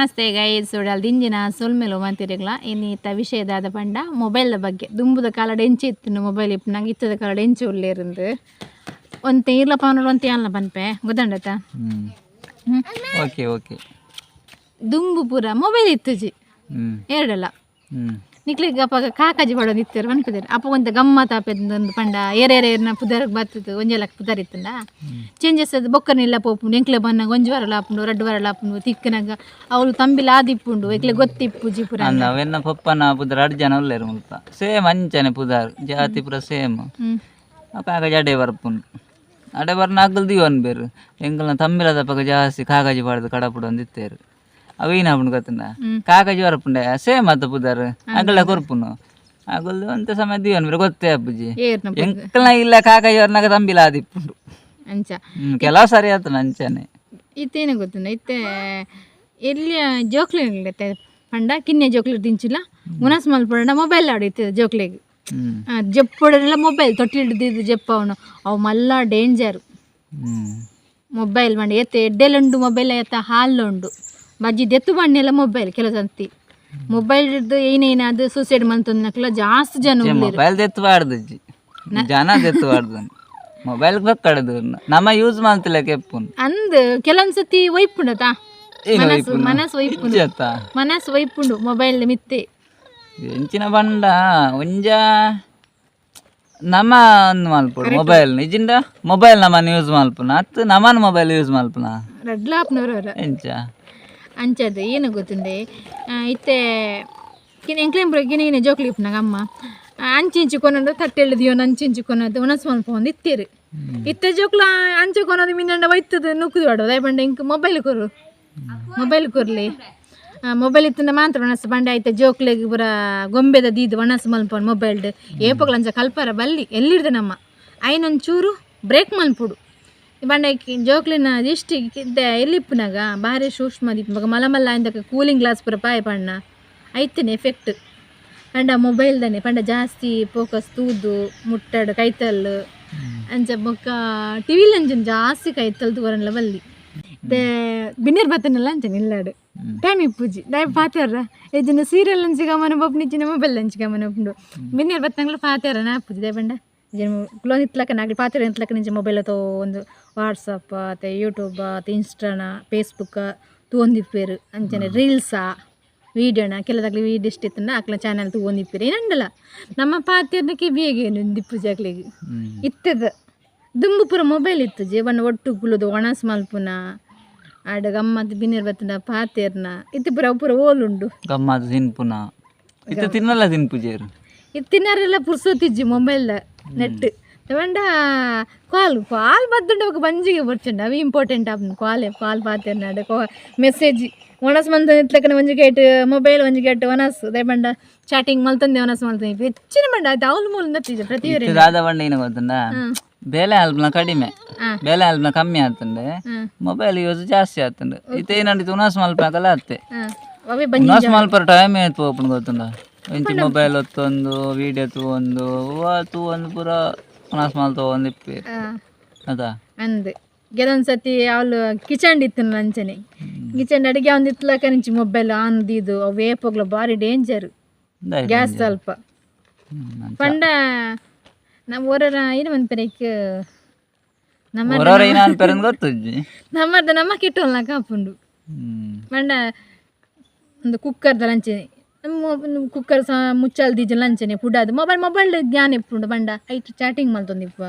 Namaste guys. ಉಡಲ್ ದಿಂಜಿನ ಸೊಲ್ಮೆಲು ಮಾತಿರಗ್ಲ. ಇನ್ನೀತ ವಿಷಯದಾದ ಪಂಡ ಮೊಬೈಲ್ದ ಬಗ್ಗೆ. ದುಂಬುದ ಕಾಲಡ್ ಎಂಚಿ ಇತ್ತು ಮೊಬೈಲ್ ಇಪ್ಪುನಗ, ಇತ್ತದ ಕಾಲಡ್ ಎಂಚಿ ಉಲ್ಲೇರಿಂದು ಒಂತೆ ಇರ್ಲ ಪನೋಡು, ಒಂತೆ ಯಾನ್ಲ ಪನ್ಪೆ, ಗೊತ್ತಂಡತ? ಹ್ಮ್. Okay okay. ದುಂಬು ಪೂರ ಮೊಬೈಲ್ ಇತ್ತುಜಿ. ಎರಡಲ್ಲ. ನಿಕ್ಲಿಗ್ ಅಪಗ ಕಾಕಾಜಿ ಪಡೋದು ಇತ್ತೆರ್ ಪನ್ಪುದೆರ್. ಅಪ್ಪ ಒಂತೆ ಗಮ್ಮತ್ ಆಪೆಂದು ಪಂಡ ಏರೇರೆ ಏರ್ನ ಪುದರ್ ಬತ್ತದು, ಒಂಜಿ ಲಕ್ಕ ಪುದರ್ ಇತ್ತುಂಡ ಚೇಂಜಸ್ ಅದು. ಬೊಕ್ಕನಿಲ್ಲ ಪೋಪುಂಡು. ಎಂಕ್ಲೆ ಬನ್ನಾಗ ಒಂಜಿ ವಾರಲ ಆಪುಂಡು, ರಡ್ಡ್ ವಾರಲ ಆಪುಂಡು. ತಿಕ್ಕನಾಗ ಅವಳು ತಂಬಿಲ ಆದಿಪ್ಪುಂಡು, ಎಂಕ್ಲೆ ಗೊತ್ತಿಪ್ಪುಜಿ ಪುರ. ಅಂದ ಅವೆನ್ನ ಪಪ್ಪನ ಪುದರ್ ಅಡ್ ಜನ ಉಲ್ಲೇರು ಮುಲ್ಪ. ಸೇಮ್ ಅಂಚನೆ ಪುದರ್, ಜಾತಿ ಪೂರ ಸೇಮ್. ಕಾಗಜಿ ಅಡೆ ಬರ್ಪುಂಡು. ಅಡೆ ಬರ್ನ ಅಗ್ಲ್ ದೀವನ್ ಬೇರು. ಎಂಕಲ್ನ ತಮ್ಮಿಲದ ಪಗ ಜಾಸ್ತಿ ಕಾಗಜಿ ಪಾಡ್ದು ಕಡಪುಡು ಅಂದಿತ್ತೇರು. ಅವು ಏನಾಪುಂಡು ಗೊತ್ತುಂಡ? ಕಾಗಜಿ ಬರ್ಪುಂಡೆ, ಸೇಮ್ ಅತ್ತ ಪುದರ್, ಅಗಲ ಕೊರ್ಪುನು. ಅಗಲ್ದು ಒಂತೆ ಸಮಯ ದೀವನ್ ಬೇರೆ, ಗೊತ್ತೇ ಅಪ್ಪುಜಿ. ಏರ್ನ? ಎಂಕಲ್ನ ಇಲ್ಲ, ಕಾಗಜಿ ಬರ್ನಾಗ ತಂಬಿಲ ಆದಿಪ್ಪುಂಡು. ಅಂಚ. ಕೆಲವು ಸರಿ ಆತನ ಅಂಚನೆ. ಇತ್ತೇನು ಗೊತ್ತುಂಡ, ಇತ್ತೆ ಎಲ್ಲಿಯ ಜೋಕ್ಲೆ ಪಂಡ ಕಿನ್ನೆ ಜೋಕ್ಲೆ ದಿಂಚಿಲ್ಲ ಉನಸ್ ಮಲ್ಪಡ ಮೊಬೈಲ್ ಆಡು ಇತ್ತೆ ಜೋಕ್ಲೆಗ್. ಜಪ್ಪುಡನೆಲ್ಲ ಮೊಬೈಲ್ ತೊಟ್ಟಿಲ್ ಹಿಡ್ದಿದ್ದು ಜಪ್ಪವನು. ಅವು ಮಲ್ಲ ಡೇಂಜರ್. ಮೊಬೈಲ್ ಮಂಡ ಏತ್ ಎಡ್ಡೆಲುಂಡು ಮೊಬೈಲ್, ಏತ ಹಾಲುಂಡು. ಬಜ್ಜಿ ದೆತ್ತು ಬಣ್ಣೆಲ್ಲ ಮೊಬೈಲ್. ಕೆಲವು ಸಂತಿ ಮೊಬೈಲ್ ಹಿಡ್ದು ಏನೇನಾದ್ರು ಸೂಸೈಡ್ ಮಂತಂದ್ನಕ್ಲ ಜಾಸ್ತಿ ಜನ ಉಲ್ಲೆರ್. ಮೊಬೈಲ್ ದೆತ್ತು ಬಾರ್ದಜ್ಜಿ, ಜನ ದೆತ್ತು ಬಾರ್ದು. ಮೊಬೈಲ್ ಬಕ್ಕಡದು ನಮ್ಮ ಯೂಸ್ ಮಾಡ್ತಿಲ್ಲ ಕೆಪ್ಪುನು. ಅಂದ್ ಕೆಲವೊಂದ್ ಸತಿ ಒಯ್ಪುಂಡತಾ. ಏನು? ಮನಸ್ಸು ಒಯ್ಪುನು? ಮನಸ್ಸು ಒಯ್ಪುಂಡು. ಇಜ್ಜತ್ತ? ಮನಸ್ಸು ಒಯ್ಪುಂಡು ಮೊಬೈಲ್ ಮಿತ್ತೆ. ಎಂಚಿನ ಬಂಡ ಒಂಜ ನಮ ಒಂದು ಮಲ್ಪೊಡು ಮೊಬೈಲ್. ನಿಜಿಂದ ಮೊಬೈಲ್ ನಮ್ಮನ್ನು ಯೂಸ್ ಮಲ್ಪುನ ಅತ್ತು, ನಮ್ಮನ್ನು ಮೊಬೈಲ್ ಯೂಸ್ ಮಲ್ಪುನ. ರಡ್ಲಾಪ್ನವ್ರವ್ರ. ಎಂಚ? ಅಂಚದು ಏನು ಗೊತ್ತುಂಡೆ, ಇತ್ತೆ ಕಿನ್ನ ಎಂಕ್ಲೇಂ ಗಿನಿ ಗಿನಿ ಜೋಕ್ಲಿ ಇಪ್ಪುನಾಗ ಅಮ್ಮ ಅಂಚಿ ಇಂಚಿ ಕೊನೊಂದು ತಟ್ಟೆಳ್ದು ದಿಯೋನು ಅಂಚಿ ಇಂಚಿ ಕೊನೊಂದು ಉಣಸ್ ಮಲ್ಪೊಂದು ಇತ್ತೀರು. ಇತ್ತೆ ಜೋಕ್ಲ ಅಂಚೆ ಕೊನೊಂದು ಮಿನ್ನಂಡ ಒಯ್ತದ ನುಕ್ಕುದು ಬಾಡೋದು. ಪಂಡ ಇಂಕ್ ಮೊಬೈಲ್ ಕೊರು, ಮೊಬೈಲ್ ಕೊರ್ಲಿ, ಮೊಬೈಲ್ ಇತ್ತಂಡ ಮಾತ್ರ ಒಣಸ್ ಬಂಡೆ ಆಯ್ತ. ಜೋಕ್ಲೆಗ್ ಪೂರ ಗೊಂಬೆದ ದೀದ್ ಒಣಸ್ ಮಲ್ಪೊಂಡು ಮೊಬೈಲ್ಡ್. ಏಪಗ್ಲ ಅಂಚ ಕಲ್ಪರ ಬಲ್ಲಿ. ಎಲ್ಲಿಡ್ದ ನಮ್ಮ ಐನೊಂಚೂರು ಬ್ರೇಕ್ ಮಲ್ಪೊಡು. ಬಂಡೆ ಜೋಕ್ಲಿನ ದಿಷ್ಟಿ ಎಲ್ಲಿಪ್ಪುನಾಗ ಭಾರಿ ಸೂಕ್ಷ್ಮ ದಿಪ್ಪುನಾಗ ಮಲ್ಲ ಮಲ್ಲ ಇಂದಕ ಕೂಲಿಂಗ್ ಗ್ಲಾಸ್ ಪೂರ ಪಾಯ ಪಣ್ಣ ಐತನೆ ಎಫೆಕ್ಟ್. ಪಂಡ ಮೊಬೈಲ್ದನೆ ಪಂಡ ಜಾಸ್ತಿ ಫೋಕಸ್ ತೂದು ಮುಟ್ಟಡು ಕೈತಲ್ಲು ಅಂಚ. ಬೊಕ್ಕ ಟಿವಿಲ್ ಅಂಚನೆ ಜಾಸ್ತಿ ಕೈತಲ್ ತೂವರನ್ಲ ಬಲ್ಲಿ. ಇತ್ತೆ ಬಿನ್ನೆರ್ ಬತ್ತನಲ್ಲ ಅಂಚನೆ ಇಲ್ಲಾಡು ಟೈಮ್ ಇಪ್ಪುಜಿ ದಾಯೆ ಪಾತೆರ್ರ. ಇಜ್ಜಿನ ಸೀರಿಯಲ್ ಅಂಚಿ ಗಮನ ಪೋಪುಂಡು, ಇಜ್ಜಿನ ಮೊಬೈಲ್ ಅಂಚಿ ಗಮನ ಪೋಪುಂಡು. ಬಿನ್ನೆರ್ ಬತ್ತಂಗ್ಲ ಪಾತೆರ ಆಪುಜಿ. ದಾಯೆ ಪಂಡ ಇಜ್ಜಿನ ಕುಲೊಂದು ಇತ್ಲಕ ನಾಗ್ಲಿ ಪಾತೆರ ಇತ್ಲಕ ನಿಂಚ ಮೊಬೈಲ್ ಒಂದು ವಾಟ್ಸಪ್ ಅತ್ತೆ ಯೂಟ್ಯೂಬ್ ಅತ್ತೆ ಇನ್ಸ್ಟಾನ ಫೇಸ್ಬುಕ್ ತೂವೊಂದಿಪ್ಪೆರ್. ಅಂಚನೆ ರೀಲ್ಸಾ ವೀಡಿಯೋನ ಕೆಲದಾಗ್ಲಿ ವೀಡಿಯೋ ಇಷ್ಟ ಇತ್ತಂಡ ಅಕ್ಲ ಚಾನಲ್ ತೂವೊಂದಿಪ್ಪೆರ್. ಏನಂಡಲ ನಮ್ಮ ಪಾತೆರ್ನಕ್ಕೆ ಬೇಗ ಏನು ದಿಪ್ಪುಜಿ ಅಕ್ಲೆಗ್. ಇತ್ತದ ದುಂಬು ಪೂರ ಮೊಬೈಲ್ ಇತ್ತುಜಿ. ಬಣ್ಣ ಒಟ್ಟು ಕುಲ್ಲುದು ಒಣಸ್ ಮಲ್ಪುನ ಆಡ ಗಮ್ಮತ್, ಬಿನ್ನೆರ್ ಬತ್ತುಂಡ ಪಾತೆರ್ನ. ಇತ್ತೆ ಪೂರ ಅವು ಪೂರ ಓಲುಂಡು? ಗಮ್ಮತ್ ತಿನ್ಪುನ ಇತ್ತೆ ತಿನ್ನಲ್ಲ ತಿನ್ಪುಜೇರು. ಇತ್ತು ತಿನ್ನರೆಲ್ಲ ಪುರ್ಸೊತ್ತಿಜ್ಜಿ ಮೊಬೈಲ್ ನೆಟ್ ಪಂಡ ಕಾಲ್ ಕಾಲ್ ಬತ್ತುಂಡ ಬೊಕ ಬಂಜಿಗೆ ಬೊರ್ಚುಂಡು. ಅವು ಇಂಪಾರ್ಟೆಂಟ್ ಆಪುಂಡು. ಕಾಲ್ ಕಾಲ್ ಪಾತೆರ್ನಾಡ ಕೋ ಮೆಸೇಜ್. ಒಣಸ್ ಮಂತೊಂದು ಇತ್ಲಕನೆ ಒಂಜಿ ಗೇಟ್ ಮೊಬೈಲ್, ಒಂಜಿ ಗೇಟ್ ಒಣಸ್. ದಾಯೆ ಪಂಡ ಚಾಟಿಂಗ್ ಮಲ್ತೊಂದೆ ಒಣಸ್ ಮಲ್ತೊಂದು ಹೆಚ್ಚಿನ ಪಂಡ ಅದು ಅವ್ಲು ಮೂಲು ನತ್ತಿಜ ಪ್ರತಿಯೊರಿ. ಇತ್ತೆ ದಾದ ಪಂಡ ಏನು ಗೊತ್ತುಂಡ, ಬೇಲೆ ಆಲ್ಪನ ಕಡಿಮೆ, ಬೇಲೆ ಆಲ್ಪನ ಕಮ್ಮಿ ಆತುಂಡೆ, ಮೊಬೈಲ್ ಯೂಸ್ ಜಾಸ್ತಿ ಆತುಂಡು. ಇತ್ತೆ ಏನಂಡಿ ಉನಾಸ್ ಮಲ್ಪಕಲ ಅತ್ತೆ. ಅವೇ ಬಂಜಿ. ಉನಾಸ್ ಮಲ್ಪರ ಟೈಮ್ ಏತ್ ಪೋಪುಂಡು ಗೊತ್ತುಂಡ? ಇಂಚಿ ಮೊಬೈಲ್ ಒತ್ತೊಂದು ವೀಡಿಯೋ ತೂವೊಂದು ಅವ್ವ ತೂವೊಂದು ಪೂರ ಉನಾಸ್ ಮಲ್ತೊಂದು ಇಪ್ಪೇರು ಅದ. ಅಂದ್ ಕೆಲವೊಂದು ಸತಿ ಅವಳು ಕಿಚನ್ ಇತ್ತು ಅಂಚನೆ ಕಿಚನ್ ಅಡುಗೆ ಒಂದು ಇತ್ಲಕ ನಿಂಚಿ ಮೊಬೈಲ್ ಆನ್ ದೀದು. ಅವು ಏಪೋಗ್ಲ ಭಾರಿ ಡೇಂಜರ್. ದಾಯೆ? ಗ್ಯಾಸ್ ಸ್ವಲ್ಪ. ಅಂಚ. ಪಂಡ ನಮ್ಮ ಊರರ ಏನು ಮನ್ಪೆರೆಕ್ ನಮ್ಮ ಊರವ್ರ ಏನ ಅನ್ಪೇರಂದ್ ಗೊತ್ತುಜ್ಜಿ. ನಮ್ಮದ ನಮ್ಮ ಕೆಟ್ಟೋಲ್ನ ಕಾಪುಂಡು. ಪಂಡ ಒಂದು ಕುಕ್ಕರ್ದ ಲಂಚನೆ, ನಮ್ಮ ಕುಕ್ಕರ್ ಸಹ ಮುಚ್ಚಲ್ ದೀಜ ಲಂಚನೆ ಪುಡಾದು ಮೊಬೈಲ್ ಮೊಬೈಲ್ ಜ್ಞಾನ ಇಪ್ಪುಂಡು. ಪಂಡ ಐಟ್ ಚಾಟಿಂಗ್ ಮಲ್ತೊಂದಿಪ್ಪ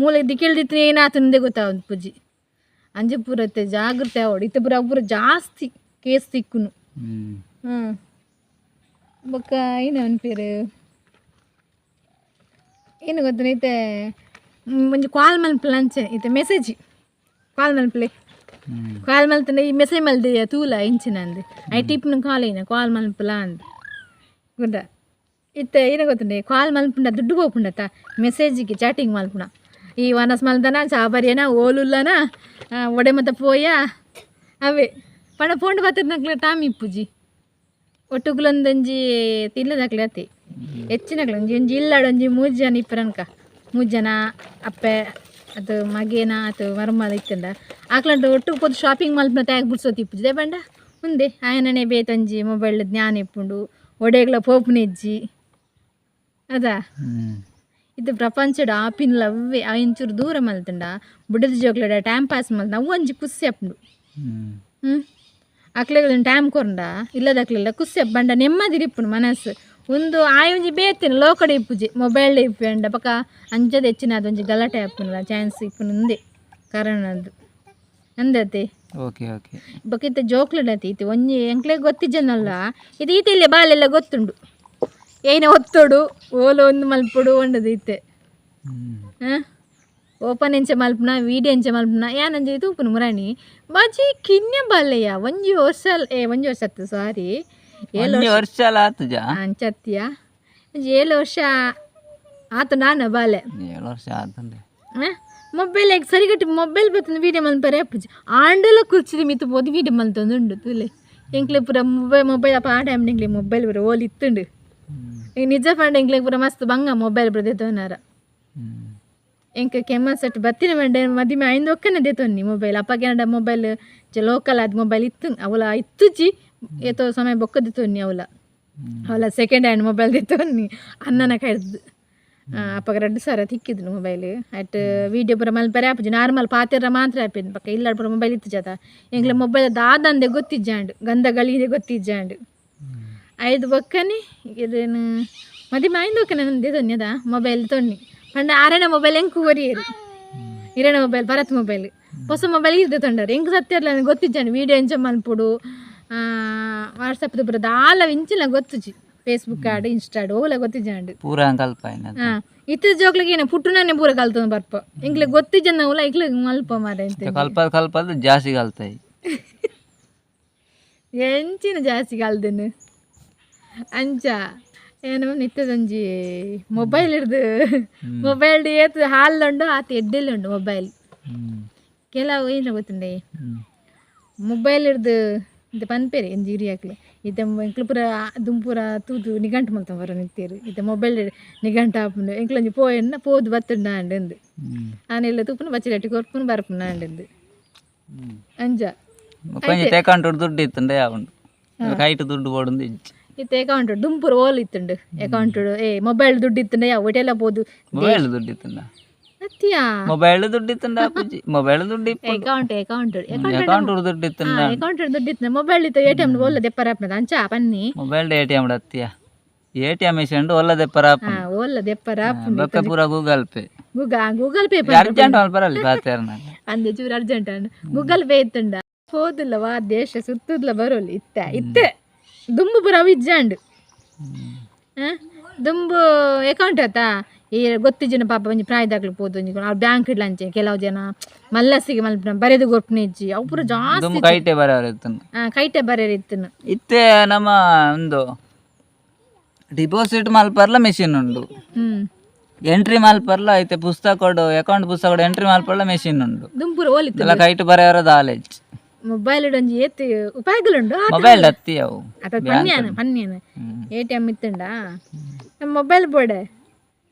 ಮೂಲೆ ದಿಕ್ಕೆಳ್ದಿತ್ತು ಏನಾತಂದೆ ಗೊತ್ತಾವಂದು ಪೂಜಿ. ಅಂಚೆ ಪೂರ ಇತ್ತೆ ಜಾಗ್ರತೆ ಆವೊಡು. ಇತ್ತೆ ಪೂರ ಪೂರ ಜಾಸ್ತಿ ಕೇಸ್ ತಿಕ್ಕುನು. ಹ್ಞೂ, ಬೊಕ್ಕ ಏನು ಅನ್ಪೇರು, ಏನು ಗೊತ್ತುಂಡು, ಇತ್ತೆ ಒಂಜಿ ಕಾಲ್ ಮಲ್ಪುಲ ಅಂಚೆ. ಇತ್ತೆ ಮೆಸೇಜ್ ಕಾಲ್ ಮಲ್ಪಲೆ. ಕಾಲ್ ಮಲ್ತಂಡ ಈ ಮೆಸೇಜ್ ಮಲ್ದೆ ತೂಲ ಇಂಚಿನಂದು I ಟಿಪ್ನ ಕಾಲ್ ಏನ ಕಾಲ್ ಮಲ್ಪುಲ ಅಂದ್ ಗುಂಡ. ಇತ್ತೆ ಏನು ಗೊತ್ತುಂಡೆ, ಕಾಲ್ ಮಲ್ಪುಂಡ ದುಡ್ಡು ಪೋಪುಂಡತ್ತ. ಮೆಸೇಜಿಗೆ ಚಾಟಿಂಗ್ ಮಲ್ಪುಣ ಈ ವನಸ್ ಮಲ್ದನ ಚಾಬರಿಯನ ಓಲುಲ್ಲನ ಒಡೆ ಮತ್ತ ಪೋಯ ಅವೇ. ಪಂಡ ಪೋಂಡು ಬತ್ತಿರ್ನಕ್ಲೆ ಟೈಮ್ ಇಪ್ಪುಜಿ. ಒಟ್ಟುಗುಲೊಂದೊಂಜಿ ತಿಲ್ಲದಕ್ಲೆ ಅತಿ ಹೆಚ್ಚಿನಕ್ಲೆ ಒಂಜಿ ಒಂಜಿ ಇಲ್ಲಾಡ್ ಒಂಜಿ ಮೂಜಿ ಜನ ಇಪ್ಪರನ್ಕ, ಮೂಜಿ ಜನ ಅಪ್ಪೆ ಅದು ಮಗೇನ ಅದು ಮರ್ಮಲ್ ಇತ್ತಂಡ ಆಕ್ಲಂಟ ಒಟ್ಟು ಪೋದು ಶಾಪಿಂಗ್ ಮಲ್ಪುನ ತ್ಯಾಗ್ ಬುಡ್ಸೋತಿ ಇಪ್ಪುಜಿ. ದಾಯೆ ಪಂಡ ಉಂದೆ ಆಯನನೆ ಬೇತೊಂಜಿ ಮೊಬೈಲ್ ಜ್ಞಾನ ಇಪ್ಪುಂಡು ಒಡೆಗ್ಲ ಪೋಪುನೆಜ್ಜಿ ಅದಾ. ಇದು ಪ್ರಪಂಚಡ್ ಆಪಿನ್ಲ ಅವ್ವೆ ಇಂಚೂರು ದೂರ ಮಲ್ತುಂಡ ಬುಡದ ಜೋಕ್ಲೆಡ ಟೈಮ್ ಪಾಸ್ ಮಲ್ತುಂಡ ಅವು ಒಂಜಿ ಖುಷಿ ಆಪುಂಡು. ಅಕ್ಲೆಗ್ ಟೈಮ್ ಕೊರ್ಂಡ ಇಲ್ಲದಕ್ಲೆಲ್ಲ ಖುಷಿ ಬಂಡ ನೆಮ್ಮದಿ ಇಪ್ಪುಂಡು ಮನಸ್ಸು. ಉಂದು ಆಯೊಂಜಿ ಬೇತಿನ ಲೋಕಡೆ ಇಪ್ಪುಜಿ ಮೊಬೈಲ್ ಇಪ್ಪುಂಡ ಬೊಕ ಅಂಚದ ಹೆಚ್ಚಿನ ಅದೊಂಜಿ ಗಲಾಟೆ ಆಪುನಲ ಚಾನ್ಸ್ ಇಪ್ಪುನು ಉಂದೆ ಕಾರಣದ್ದು ಅಂದತೆ. Okay okay. ಬೊಕ ಇತ್ತೆ ಜೋಕ್ಲೆಡತಿ ಇತ್ತೆ ಒಂಜಿ ಎಂಕ್ಲೆಗ್ ಗೊತ್ತಿಜ್ಜನಲ್ಲ ಇದು ಈತ ಇಲ್ಲ ಬಾಲೆಲ್ಲ ಗೊತ್ತುಂಡು ಏನ ಒತ್ತೊಡು ಓಲು ಒಂದು ಮಲ್ಪೊಡು ಒಂಡದು ಇತ್ತೆ. ಓಪನ್ ಎಂಚ ಮಲ್ಪುನ ವೀಡಿಯೋ ಎಂಚ ಮಲ್ಪುನ ಯಾನಂಜಿ ತೂಪುನು ಮುರಾಣಿ ಬಾಜಿ ಕಿನ್ಯ ಬಾಲೆಯ ಒಂಜಿ ವರ್ಷ ಏ ಒಂಜಿ ವರ್ಷ ಅತ್ತು ಸಾರಿ ಏಳು ಒಂಜಿ ವರ್ಷ ಆತುಜ ಅಂಚತ್ತಿಯ ಒಂಜಿ 7 ವರ್ಷ ಆತು ನಾನ ಬಾಲೆ 7 ವರ್ಷ ಆತಂದೆ. ಮೊಬೈಲ್ ಸರಿಗಟ್ಟಿ ಮೊಬೈಲ್ ಬತ್ತಂದು ವೀಡಿಯೋ ಮಲ್ಪರೆ ಅಪ್ಪುಜಿ ಆಂಡಲ ಕುರ್ಚಿದ ಮಿತ್ತು ಪೋದು ವೀಡಿಯೋ ಮಲ್ತೊಂದು ಉಂಡು ತೂಲೆ ಎಂಕ್ಲೆ ಪೂರ ಮೊಬೈಲ್ ಮೊಬೈಲ್ ಅಪ್ಪ ಆ ಟೈಮ್ ಎಂಕ್ಲೆ ಮೊಬೈಲ್ ಪೂರ ಓಲ್ ಇತ್ತುಂಡು. ಈಗ ನಿಜ ಪಂಡ ಎಂಕ್ಲೆ ಪೂರ ಮಸ್ತ್ ಬಂಗ ಮೊಬೈಲ್ ಪೂರ ದೆತೊನಾರ. ಎಂಕ್ ಕೆಮ್ಮ ಸೆಟ್ ಬತ್ತಿನ ಮಂಡೆ ಮದಿಮೆ ಐಂದು ಒಕ್ಕನೆ ದೆತೊನ್ನಿ ಮೊಬೈಲ್ ಅಪ್ಪಗೆ ಮೊಬೈಲ್ ಲೋಕಲ್ ಆದ್ ಮೊಬೈಲ್ ಇತ್ತು ಅವಲ ಇತ್ತುಜಿ ಏತೋ ಸಮಯ ಬೊಕ್ಕ ದೆತೊನ್ನಿ ಅವಲ ಅವಲ second hand mobile ದೆತೊನ್ನಿ ಅಣ್ಣನ ಕೈಡ್ದು ಅಪ್ಪಗ 2000 ತಿಕ್ಕಿದ್ರು mobile at video ಪೂರ ಮಲ್ಪರೆ ಆಪುಜಿ ನಾರ್ಮಲ್ ಪಾತೆರ ಮಾತ್ರ ಆಪಿದ್ದು ಪಕ್ಕ ಇಲ್ಲ ಪೂರ ಮೊಬೈಲ್ ಇತ್ತು ಜಾತ ಎಂಕ್ಲೆ ಮೊಬೈಲ್ ದಾದಂದೆ ಗೊತ್ತಿಜ್ಜಾಂಡು ಗಂಧ ಗಳಿಗೆ ಗೊತ್ತಿಜ್ಜಾಂಡು ಐದು ಬೊಕ್ಕನೆ ಇದೇನು ಮದಿಮೆ ಐದು ಒಕ್ಕನೆ ನಂದು ದೊನ್ನಿದ ಮೊಬೈಲ್ ತೊನ್ನಿ ಪಂಡ ಆರನೇ ಮೊಬೈಲ್ ಎಂಕು ಕೊರಿಯರು ಇರನೇ ಮೊಬೈಲ್ ಭರತ್ ಮೊಬೈಲ್ ಹೊಸ ಮೊಬೈಲ್ ಇರ್ದೆ ತೊಂಡರು ಎಂಕ್ ಸತ್ಯ ಇರ್ಲ ಗೊತ್ತಿಜ್ಜಾಂಡು ವೀಡಿಯೋ ಎಂಚ ಮಲ್ಪುಡು ವಾಟ್ಸಪ್ ಪೂರ ದಾಲ ಇಂಚಿನ ಗೊತ್ತುಜಿ ಫೇಸ್ಬುಕ್ ಆಡು ಇನ್ಸ್ಟಾ ಆಡು ಓಲ ಗೊತ್ತಿಜ್ಜಾಂಡು ಪೂರ ಕಲ್ಪಾಯಿನ ಇತ್ತ ಜೋಕ್ಲಿಗೆ ಏನು ಪುಟ್ಟುನೇ ಪೂರ ಕಲ್ತೊಂದು ಬರ್ಪ ಎಂಕ್ಲೆ ಗೊತ್ತಿಜ್ಜನ ಓಲ ಇಂಕ್ಲೆ ಮಲ್ಪ ಮಾರೆ ಅಂತ ಕಲ್ಪದ ಕಲ್ಪದ ಜಾಸ್ತಿ ಕಲ್ತಾಯಿ ಎಂಚಿನ ಜಾಸ್ತಿ ಕಲ್ದನು ಅಂಚ ಏನು ನಿತ್ತದೊಂಜಿ ಮೊಬೈಲ್ ಹಿಡ್ದು ಮೊಬೈಲ್ ಏತ್ ಹಾಲುಂಡು ಆತ ಎಡ್ಡೆಲ್ಲುಂಡು ಮೊಬೈಲ್. ಕೆಲವು ಏನು ಗೊತ್ತುಂಡೆ ಮೊಬೈಲ್ ಹಿಡ್ದು ಇಂತ ಪನ್ಪೇರಿ ಎಂಜಿ ಹಿರಿಯಾಕ್ಲೆ ಇತ್ತೆ ಎಂಕ್ಲು ಪೂರ ದುಂಪೂರ ತೂದು ನಿಘಂಟು ಮಲ್ತ ಬರ ನಿತ್ತೇರು ಇತ್ತೆ ಮೊಬೈಲ್ ನಿಘಂಟು ಆಪುಂಡು ಎಂಕ್ಲೊಂಜಿ ಪೋಯನ್ನ ಪೋದು ಬತ್ತುಂಡ ಅಂಡೆಂದು ಆನೆಲ್ಲ ತೂಪುನ ಬಚ್ಚಿಗಟ್ಟಿ ಕೊರ್ಪುನು ಬರ್ಪುನ ಅಂಡೆಂದು ಅಂಜ కొంచెం ಅಕೌಂಟ್ ದುಡ್ಡು ಇತ್ತುಂಡೆ ಆವುಂಡು ಕೈಟ್ ದುಡ್ಡು ಬೋಡುಂದು ಇಜ್ಜಿ ಇತ್ತೆ ಅಕೌಂಟ್ ದುಂಪುರ ಓಲ್ ಇತ್ತುಂಡು ಅಕೌಂಟ್ ಏ ಮೊಬೈಲ್ ದುಡ್ಡು ಇತ್ತುಂಡ ಯಾವ ಒಟೆಲ್ಲ ಪೋದು ಮೊಬೈಲ್ ದುಡ್ಡು ಇತ್ತುಂಡ ಅತ್ತಿಯಾ ಮೊಬೈಲ್ ದುಡ್ಡು ಇತ್ತುಂಡ ಅಪ್ಪುಜಿ ಮೊಬೈಲ್ ದುಡ್ಡು ಇಪ್ಪುಂಡು account account account ದುಡ್ಡು ಇತ್ತುಂಡ ಅಕೌಂಟ್ ದುಡ್ಡು ಇತ್ತು ಮೊಬೈಲ್ ಇತ್ತು A T M ಓಲ್ಲ ದೆಪ್ಪರ ಆಪುನದ ಅಂಚ ಪನ್ನಿ mobile A T M ಅತ್ತಿಯ A T M machine ಒಲ್ಲದೆಪ್ಪರ ಆಪುಂಡು ಓಲ್ಲ ದೆಪ್ಪರ ಆಪುಂಡು ಬೊಕ್ಕ ಪೂರ Google Pay Google Pay urgent ಮಲ್ಪರಲ್ಲಿ ಪಾತೆರ್ನ ಅಂದೆ ಚೂರು ಅರ್ಜೆಂಟ್ ಅಂಡ್ ಗೂಗಲ್ pay ಇತ್ತುಂಡ ಪೋದಿಲ್ಲ ವಾ ದೇಶ ಸುತ್ತುದ್ಲ ಬರೋಲಿ ಇತ್ತ ಇತ್ತೆ ದುಂಬು ಪೂರ ಅವು ಇಜ್ಜಾಂಡು ದುಂಬು ಅಕೌಂಟ್ ಆತಾ ಈ ಗೊತ್ತಿಜ್ಜಿನ ಪಾಪ ಒಂಜಿ ಪ್ರಾಯದಾಗ್ಲು ಪೋದು ಒಂಜಿ ಅವ್ರು ಬ್ಯಾಂಕ್ ಇಡ್ಲಂಚೆ ಕೆಲವು ಜನ ಮಲ್ಲಸಿಗೆ ಮಲ್ಪುನ ಬರೆದು ಕೊರ್ಪುನ ಇಜ್ಜಿ ಅವು ಪೂರ ಜಾಸ್ತಿ ದುಂಬು ಕೈಟೆ ಬರೋರು ಇತ್ತುಂಡು ಕೈಟೆ ಬರೆಯರ್ ಇತ್ತುನು ಇತ್ತೆ ನಮ್ಮ ಒಂದು ಡಿಪಾಸಿಟ್ ಮಲ್ಪರ್ಲ ಮೆಷಿನ್ ಉಂಡು ಎಂಟ್ರಿ ಮಲ್ಪರ್ಲ ಐತೆ ಪುಸ್ತಕ ಅಕೌಂಟ್ ಪುಸ್ತಕ ಎಂಟ್ರಿ ಮಲ್ಪರ್ಲ ಮೆಷಿನ್ ಉಂಡು ದುಂಪುರ ಓಲಿತ್ತು ಇದೆಲ್ಲ ಕೈಟ್ ಬರೆಯವರದ ನಾಲೆಜ್ ಮೊಬೈಲ್ ಒಂಜಿ ಏತ್ ಉಪಯೋಗಲುಂಡು ಮೊಬೈಲ್ ಅತ್ತಿ ಅವು ಅತ ಪನ್ಯಾನ ಪನ್ಯಾನ A T M ಇತ್ತುಂಡ ನಮ್ಮ ಮೊಬೈಲ್ ಬೋಡೆ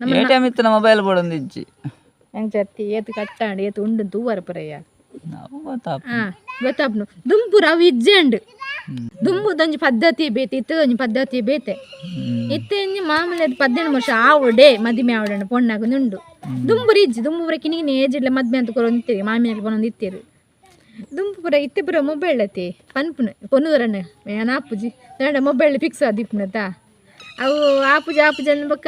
ನಮ್ಮ A T M ಇತ್ತು ಮೊಬೈಲ್ ಬೋಡೊಂದು ಇಜ್ಜಿ ನಂಗೆ ಚತ್ತಿ ಏತ್ ಕಟ್ಟಾಂಡು ಏತ್ ಉಂಡು ತೂವರ ಪುರಯ್ಯ ನಾವು ಗೊತ್ತಾಪ ಗೊತ್ತಾಪ್ನು ದುಂಪುರ ಅವು ಇಜ್ಜಂಡು ದುಂಬುದೊಂಜಿ ಪದ್ಧತಿ ಬೇತೆ ಇತ್ತದೊಂಜಿ ಪದ್ಧತಿ ಬೇತೆ ಇತ್ತೆ ಇಂಜಿ ಮಾಮೂಲಿ ಅದು 18 ವರ್ಷ ಆವಡೆ ಮದಿಮೆ ಆವಡಂಡು ಪೊಣ್ಣಾಗ ಉಂಡು ದುಂಬುರ ಇಜ್ಜಿ ದುಂಬುರ ಕಿನಿಗಿನ ಏಜ್ ಇಡ್ಲ ಮದ್ಮೆ ಅಂತ ಕೊರೊಂದು ಮಾಮಿನಾಗ ಪೊನೊಂದು ಇತ್ತೀರು ದುಂಬು ಪೂರ ಇತ್ತೆ ಪೂರ ಮೊಬೈಲ್ ಅತಿ ಪನ್ಪುನು ಪೊನ್ನುದರಣ್ಣ ಏನ ಆಪುಜಿ ದಂಡ ಮೊಬೈಲ್ ಫಿಕ್ಸ್ ಆದಿಪ್ಪುನತ ಅವು ಆಪುಜಿ ಆಪುಜಿ ಅಂದ್ ಬೊಕ್ಕ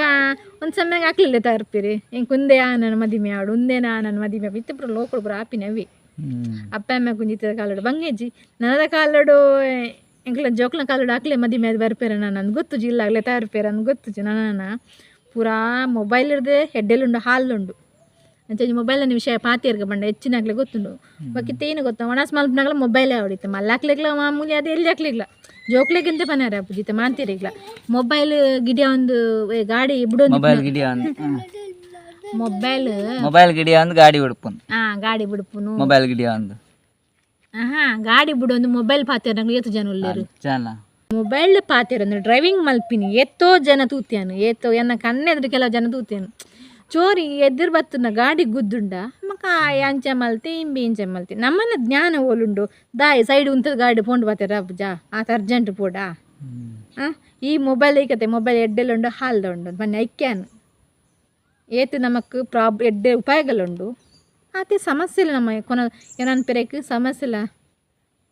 ಒಂದು ಸಮಯ ಹಾಕ್ಲಿಲ್ಲ ತರ್ಪಿರಿ ಎಂಕ್ ಉಂದೆ ಆ ನನ್ನ ಮದಿಮೆ ಆಡು ಉಂದೆ ನಾ ನನ್ನ ಮದಿಮೆ ಆಪು. ಇತ್ತೆ ಪೂರ ಲೋಕಡು ಪೂರ ಆಪಿನ ಅವಿ ಅಪ್ಪ ಅಮ್ಮ ಕುಂಜಿತ್ತದ ಕಾಲಡು ಬಂಗೇಜಿ ನನದ ಕಾಲಡು ಎಂಕ್ಲ ಜೋಕ್ಲ ಕಾಲಡು ಹಾಕ್ಲೆ ಮದಿಮೆ ಅದು ಬರ್ಪೇರ ನಾನು ಗೊತ್ತುಜಿ ಇಲ್ಲ ಆಗ್ಲೆ ತರ್ಪೇರ ಅಂದ್ ಗೊತ್ತುಜಿ ನನ್ನ ಪೂರಾ ಮೊಬೈಲ್ ಇರ್ದೆ ಹೆಡ್ಡೆಲುಂಡು ಹಾಲುಂಡು ಅಂಚೆ ಮೊಬೈಲ್ ವಿಷಯ ಪಾತಿಯರ್ಗ ಬಂಡ ಹೆಚ್ಚಿನಾಗ್ಲೆ ಗೊತ್ತುಂಡು ಬಾಕಿ ತೇನು ಗೊತ್ತ ಒಣಸ್ ಮಲ್ಪನಾಗ್ಲ ಮೊಬೈಲೇ ಹೊಡಿತ ಮಲ್ಲಾಕ್ಲಿಗ್ಲ ಮಾಮೂಲಿ ಅದು ಎಲ್ಲಿ ಹಾಕ್ಲಿಗ್ಲ ಜೋಕ್ಲೆಗಿಂತ ಪನಾರ ಅಪ್ಪುಜಿತ ಮಾಂತಿರಿಗ್ಲ ಮೊಬೈಲ್ ಗಿಡಿಯ ಒಂದು ಗಾಡಿ ಬಿಡೊಂದು ಮೊಬೈಲ್ ಗಿಡಿಯ ಒಂದು ಮೊಬೈಲ್ ಮೊಬೈಲ್ ಗಿಡಿಯ ಒಂದು ಗಾಡಿ ಬಿಡ್ಪುನು ಗಾಡಿ ಬಿಡ್ಪುನು ಮೊಬೈಲ್ ಗಿಡಿಯ ಒಂದು ಆಹಾ ಗಾಡಿ ಬಿಡೊಂದು ಮೊಬೈಲ್ ಪಾತಿಯರ್ನಾಗ್ಲ ಏತು ಜನ ಉಲ್ಲೇರು ಜನ ಮೊಬೈಲ್ ಪಾತಿಯರ್ ಅಂದ್ರೆ ಡ್ರೈವಿಂಗ್ ಮಲ್ಪಿನಿ ಏತೋ ಜನ ತೂತಿಯಾನು ಏತೋ ಎನ್ನ ಕಣ್ಣೆದ್ರು ಕೆಲವು ಜನ ತೂತಿಯಾನು ಚೋರಿ ಎದುರು ಬತ್ತುನ ಗಾಡಿ ಗುದ್ದುಂಡ ಮಕ್ಕ ಬೊಕ್ಕ ಆಯೆ ಅಂಚ ಮಲ್ತೆ ಇಂಬೆ ಇಂಚ ಮಲ್ತೆ ನಮ್ಮನ ಜ್ಞಾನ ಓಲುಂಡು ದಾಯಿ ಸೈಡ್ ಉಂತದ ಗಾಡಿ ಪೋಂಡು ಬತ್ತೆರ ಜಾ ಆತ ಅರ್ಜೆಂಟ್ ಪೋಡಾ. ಈ ಮೊಬೈಲ್ ಐಕತೆ ಮೊಬೈಲ್ ಎಡ್ಡೆಲುಂಡು ಹಾಲ್ದ ಉಂಡು ಬನ್ನಿ ಐಕ್ಯಾನ್ ಏತ್ ನಮಕ್ ಎಡ್ಡೆ ಉಪಾಯಗಲುಂಡು ಆತೆ ಸಮಸ್ಯೆಲ ನಮ್ಮ ಕೊನ ಏನನ್ ಪೆರೆಕ್ ಸಮಸ್ಯೆಲ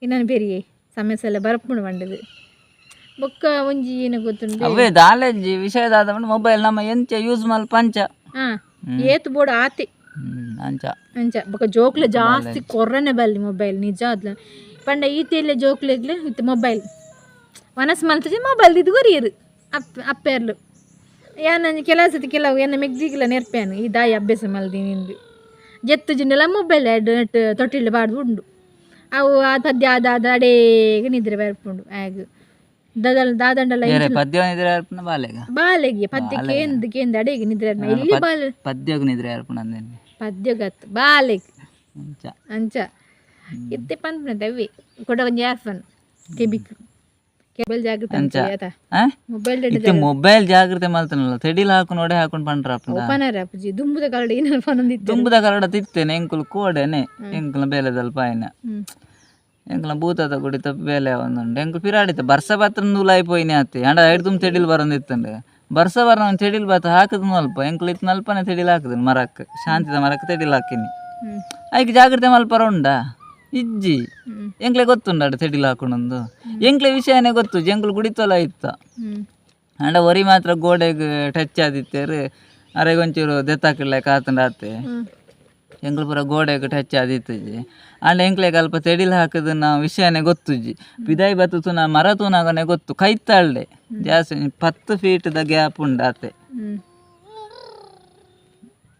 ಇನ್ನನ್ ಪೆರಿಯೆ ಸಮಸ್ಯೆಲ ಬರಪುಂಡು ಪಂಡದು ಬೊಕ್ಕ ಒಂಜಿ ಏನು ಗೊತ್ತುಂಡು ಅವೇ ದಾಲೇಜಿ ವಿಷಯದಾದ ಮೊಬೈಲ್ ನಮ್ಮ ಎಂಚ ಯೂಸ್ ಮಲ್ಪ ಅಂಚ. ಏತ್ ಬೋಡು ಆತೆ ಅಂಚ ಅಂಚ ಬೊಕ್ಕ ಜೋಕ್ಲೆ ಜಾಸ್ತಿ ಕೊರ್ರನೆ ಬಲ್ಲಿ ಮೊಬೈಲ್ ನಿಜ ಅದ್ಲ ಪಂಡ ಈತೆಲ್ಲ ಜೋಕ್ಲೆಗ್ಲೆ ಇತ್ತೆ ಮೊಬೈಲ್ ವನಸ್ ಮಲ್ತಜಿ ಮೊಬೈಲ್ ಇದು ಕೊರಿಯರು ಅಪ್ಪೆರ್ಲು ಯಾನ್ ಕೆಲವು ಸತಿ ಕೆಲವು ಎನ್ನ ಮೆಗ್ದಿಗಿಲ್ಲ ನೆರ್ಪೇನು ಈ ದಾಯಿ ಅಭ್ಯಾಸ ಮಲ್ದಿ ನಿಂದು ಜೆತ್ತು ಜಿಂಡೆಲ್ಲ ಮೊಬೈಲ್ ನೆಟ್ ತೊಟ್ಟಿಲ್ ಪಾಡ್ದು ಉಂಡು ಅವು ಆ ಪದ್ಯ ಆದ ಆದ ಅಡೇಗೆ ನಿದ್ರೆ ಬರ್ಪುಂಡು ಆಗ ದಾದಲ್ ದಾದಂಡಲ ಬೇರೆ ಪದ್ಯ ನಿದ್ರೆ ಅರ್ಪಣ ಬಾಲೆಗ ಬಾಲೆಗೆ ಪದ್ಯ ಕೇಂದ್ ಕೇಂದ್ ಅಡೇಗೆ ನಿದ್ರೆ ಇಲ್ಲಿ ಬಾಲೆ ಪದ್ಯಗ್ ನಿದ್ರೆ ಅರ್ಪಣ ಅಂದೇನೆ ಪದ್ಯ ಗತ್ತು ಬಾಲೆಗ್ ಅಂಚ ಅಂಚ ಇತ್ತೆ ಪನ್ಪುನತೆ ಅವೇ ಕೊಡ ಒಂಜಿ ಆರ್ಫನ್ ಕೆಬಿಕ್ ಮೊಬೈಲ್ ಜಾಗ್ರತೆ ಅಂಚ ಆತ ಮೊಬೈಲ್ ಇತ್ತೆ ಮೊಬೈಲ್ ಜಾಗ್ರತೆ ಮಲ್ತನಲ್ಲ ತೆಡಿಲ್ ಹಾಕೊಂಡು ಒಡೆ ಹಾಕೊಂಡು ಪಂಡ್ರ ಓಪನರ್ ಅಪ್ಪುಜಿ ದುಂಬುದ ಕರಡ ಏನಾರ ಪನೊಂದಿತ್ತು ದುಂಬುದ ಕರಡ ತಿತ್ತೇನೆ ಎಂಕುಲು ಕೋಡೆನೆ ಎಂಕುಲ ಬೇಲೆದಲ್ಪ ಆಯ್ನ ಎಂಕುಲ ಭೂತದ ಗುಡಿತ ಬೇಲೆ ಒಂದುಂಡು ಎಂಕುಲು ಪಿರಾಡಿತ ಬರ್ಸ ಬತ್ರ ನೂಲಾಯಿ ಪೋಯಿನೆ ಆತೆ ಅಂಡ ಐಡ್ ತುಂಬ ತೆಡಿಲ್ ಬರೊಂದಿತ್ತಂಡೆ ಬರ್ಸ ಬರ ತೆಡಿಲ್ ಬಾತ ಹಾಕದ ಅಲ್ಪ ಎಂಕುಲು ಇತ್ತು ಅಲ್ಪನೆ ತೆಡಿಲ್ ಹಾಕದ ಮರಕ್ ಶಾಂತಿದ ಮರಕ್ ತೆಡಿಲ್ ಹಾಕಿನಿ ಐಕ್ ಜಾಗ್ರತೆ ಮಲ್ಪರ ಉಂಡಾ ಇಜ್ಜಿ ಎಂಕ್ಲೆ ಗೊತ್ತುಂಡ ಅಡ ತೆಡಿಲ್ ಹಾಕೊಂಡೊಂದು ಎಂಕ್ಲೆ ವಿಷಯನೇ ಗೊತ್ತು ಎಂಕುಲು ಗುಡಿತೊಲ ಇತ್ತ ಅಂಡ ಒರಿ ಮಾತ್ರ ಗೋಡೆಗ್ ಟಚ್ ಆದಿತ್ತೇರು ಅರೆಗೊಂಚೂರು ದೆತ್ತಾಕಿಡ್ಲೆ ಕಾತಂಡ ಆತೆ ಎಂಕ್ಲು ಪೂರ ಗೋಡೆಗ್ ಟಚ್ ಆದಿತ್ತುಜಿ ಅಂಡ ಎಂಕ್ಲೆಗ್ ಅಲ್ಪ ತೆಡಿಲ್ ಹಾಕುದನ್ನ ವಿಷಯನೇ ಗೊತ್ತುಜಿ ಪಿದಾಯಿ ಬತ್ತು ತೂನ ಮರ ತೂನಾಗನೆ ಗೊತ್ತು ಕೈತಾಳ್ಡೆ ಜಾಸ್ತಿ 10 ಫೀಟ್ದ ಗ್ಯಾಪ್ ಉಂಡಾತೆ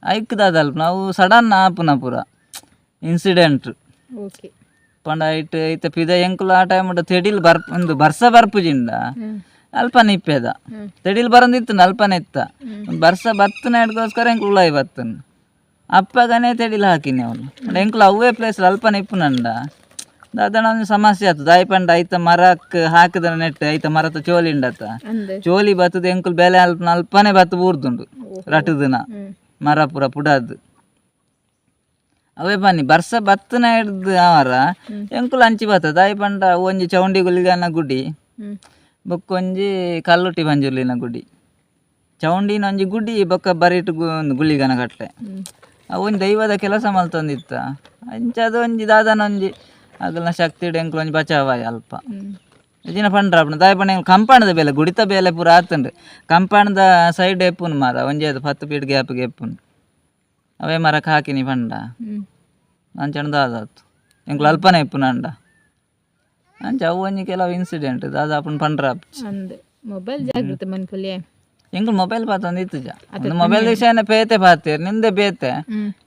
ಐಕ್ದಾದಲ್ಪ ನಾವು ಸಡನ್ ಆಪುನ ಪೂರ ಇನ್ಸಿಡೆಂಟ್ ಓಕೆ ಪಂಡ ಐಟ್ ಐತ ಪಿದ ಎಂಕುಲು ಆ ಟೈಮ್ ತೆಡಿಲ್ ಬರ್ಪ್ ಒಂದು ಬರ್ಸ ಬರ್ಪುಜಿಂಡ ಅಲ್ಪನೆ ಇಪ್ಪೆದ ತೆಡಿಲ್ ಬರಂದಿತ್ತು ಅಲ್ಪನೆ ಇತ್ತ ಬರ್ಸ ಬತ್ತನ ಇಡ್ಗೋಸ್ಕರ ಎಂಕುಲು ಉಳಾಯಿ ಬತ್ತನ್ ಅಪ್ಪಗನೇ ತೆಡಿಲ್ ಹಾಕಿನಿ ಅವನು ಎಂಕುಲು ಅವೇ ಪ್ಲೇಸ್ ಅಲ್ಪನೆ ಇಪ್ಪುನಂಡ ದಾದನ ಒಂದು ಸಮಸ್ಯೆ ಆತು ದಾಯಿ ಪಂಡ ಐತ ಮರಕ್ ಹಾಕಿದ ನೆಟ್ ಐತ ಮರತ ಚೋಲಿ ಉಂಡತ ಚೋಲಿ ಬತ್ತದ ಎಂಕುಲು ಬೆಲೆ ಅಲ್ಪ ಅಲ್ಪನೆ ಬತ್ತು ಬೂರ್ದುಂಡು ರಟುದಿನ ಮರ ಪೂರ ಪುಡಾದ್ ಅವೇ ಬನ್ನಿ ಬರ್ಸ ಬತ್ತನ ಹಿಡ್ದು ಅವರ ಎಂಕುಲು ಅಂಚಿ ಬತ್ತ ದಾಯಿ ಪಂಡ ಒಂಜಿ ಚೌಂಡಿ ಗುಲಿಗನ ಗುಡಿ ಬೊಕ್ಕೊಂಜಿ ಕಲ್ಲುಟ್ಟಿ ಬಂಜುರ್ಲಿನ ಗುಡಿ ಚೌಂಡಿನ ಒಂಜಿ ಗುಡಿ ಬೊಕ್ಕ ಬರಿಟ್ ಒಂದು ಗುಳಿಗನ ಕಟ್ಲೆ ಅವು ಒಂಜಿ ದೈವದ ಕೆಲಸ ಮಲ್ತೊಂದಿತ್ತ ಅಂಚ ಅದು ಒಂಜಿ ದಾದನ ಒಂಜಿ ಅಗಲ್ನ ಶಕ್ತಿ ಎಂಕುಲು ಒಂಜಿ ಬಚಾವಾಯ ಅಲ್ಪ ಇಜಿನ ಪಂಡ್ರ ಅಪ್ಪಣ ದಾಯಿ ಪಂಡ ಎಂಕುಲು ಕಂಪಾಣದ ಬೇಲೆ ಗುಡಿತ ಬೇಲೆ ಪೂರ ಆತುಂಡು ಕಂಪಾಣದ ಸೈಡ್ ಎಪ್ಪುನು ಮರ ಒಂಜಿ ಅದು 10 ಫೀಟ್ ಗ್ಯಾಪ್ಗೆ ಎಪ್ಪುನು ಅವೇ ಮರಕ್ಕೆ ಹಾಕಿನಿ ಪಂಡ ಅಂಚಣ ದಾದಾತು ಎಂಕುಲು ಅಲ್ಪನೆ ಇಪ್ಪುನಂಡ ಅಂಚ ಅವು ಒಂಜಿ ಕೆಲವು ಇನ್ಸಿಡೆಂಟ್ ದಾದ ಅಪ್ಪನ ಪಂಡ್ರ ಅಂದ್ ಮೊಬೈಲ್ ಜಾಗ್ರತೆ ಮನ್ಪುಲೆ ಎಂಕುಲು ಮೊಬೈಲ್ ಪಾತೊಂದು ಇತ್ತುಜ ಒಂದು ಮೊಬೈಲ್ ವಿಷಯನೇ ಪೇತೆ ಪಾತೇರ್ ನಿಂದೆ ಬೇತೆ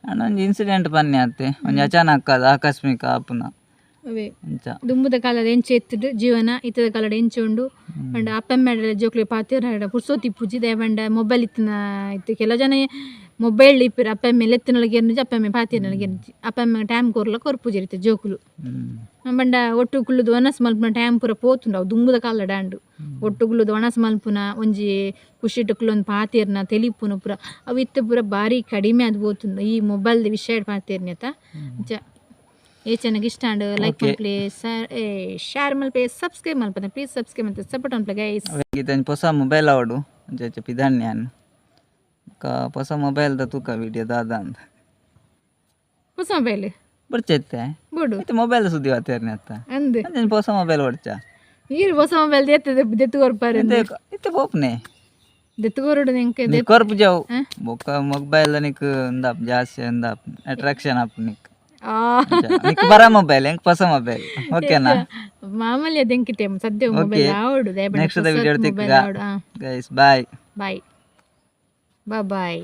ಅಂಡ ಒಂಜಿ ಇನ್ಸಿಡೆಂಟ್ ಪನ್ನಿ ಆತೆ ಒಂಜಿ ಅಚಾನಕ್ ಅದು ಆಕಸ್ಮಿಕ ಆಪುನ ಅವೇ ಅಂಚ ದುಂಬುದ ಕಾಲದ ಎಂಚ ಎತ್ತುಡು ಜೀವನ ಇತ್ತದ ಕಾಲದ ಎಂಚ ಉಂಡು ಪಂಡ ಅಪ್ಪೆಮ್ಮೆಡ ಜೋಕ್ಲೆ ಪಾತೆರ ಪುರ್ಸೋತಿ ಪೂಜಿ ದೇವಂಡ ಮೊಬೈಲ್ ಇತ್ತಿನ ಇತ್ತು ಕೆಲವು ಜನ ಮೊಬೈಲ್ ಇಪ್ಪಿರ ಅಪ್ಪೆಮ್ಮೆ ಲೆತ್ತಿನೊಳಗೆ ಎನ್ನುಜಿ ಅಪ್ಪೆಮ್ಮೆ ಪಾತೆರ್ನೊಳಗೆ ಎನ್ನುಜಿ ಅಪ್ಪೆಮ್ಮ ಟೈಮ್ ಕೊರ್ಲ ಕೊರ್ಪುಜಿ ಇರುತ್ತೆ ಜೋಕುಲು ಪಂಡ ಒಟ್ಟು ಕುಲ್ಲುದು ಒಣಸ್ ಮಲ್ಪುನ ಟೈಮ್ ಪೂರ ಪೋತುಂಡು ಅವು ದುಂಬುದ ಕಾಲದ ಡ್ಯಾಂಡು ಒಟ್ಟು ಕುಲ್ಲುದು ಒಣಸ್ ಮಲ್ಪುನ ಒಂಜಿ ಖುಷಿಟ್ ಕುಲ್ಲೊಂದು ಪಾತೆರ್ನ ತೆಲಿಪುನ ಪೂರ ಅವು ಇತ್ತೆ ಪೂರ ಬಾರಿ ಕಡಿಮೆ ಅದು ಪೋತುಂಡು ಈ ಮೊಬೈಲ್ದ ವಿಷಯ ಪಾತೆರ್ನೆತ ಅಂಚ ಏ ಚೆನ್ನಾಗಿ ಇಷ್ಟ and like ಮಲ್ಪಲೆ share Malpe subscribe ಮಲ್ಪನೆ please subscribe ಮಲ್ತೆ support ಮಲ್ಪಲೆ guys. ಇತ್ತೊಂಜಿ ಪೊಸ ಮೊಬೈಲ್ ಆವಡು ಅಂಚ ಪಿದಾನ್ಯಾನ್ ಬೊಕ್ಕ ಪೊಸ ಮೊಬೈಲ್ದ ತೂಕ ವಿಡಿಯೋ ದಾದ ಅಂದ್ ಹೊಸ ಮೊಬೈಲ್ ಬೊಡ್ಚೈತೆ ಬೋಡು ಇತ್ತೆ ಮೊಬೈಲ್ ಸುದ್ದಿ ವಾತೇರ್ನೆ ಅತ್ತ ಅಂದ್ ಅಂಚ ಪೊಸ ಮೊಬೈಲ್ ಬೊಡ್ಚ ನೀರು ಹೊಸ ಮೊಬೈಲ್ ದೆತ್ತದ ದೆತ್ತು ಕೊರ್ಪಾರೆ ಇತ್ತೆ ಪೋಪುನೆ ದೆತ್ತು ಕೊರಡು ಎಂಕ ನಿಕ್ ಕೊರ್ಪು ಜಾವು ಬೊಕ್ಕ ಮೊಬೈಲ್ ನಿಕ್ ಉಂದಾಪ್ ಜಾಸ್ತಿ ಉಂದಾಪ್ ಅಟ್ರಾಕ್ಷನ್ ಆಪ್ ನಿಕ್ ಆ ನಿಕ್ ಬರ ಮೊಬೈಲ್ ಎಂಕ್ ಹೊಸ ಮೊಬೈಲ್ ಓಕೆನಾ ಮಾಮೂಲಿ ಅದೆಂಕಿತೆ ಸದ್ಯ ಮೊಬೈಲ್ ಆವಡು ನೆಕ್ಸ್ಟ್ ವಿಡಿಯೋ ತಿಕ್ಕ ಗೈಸ್ ಬಾಯ್ ಬಾಯ್ ಬಾಯ್.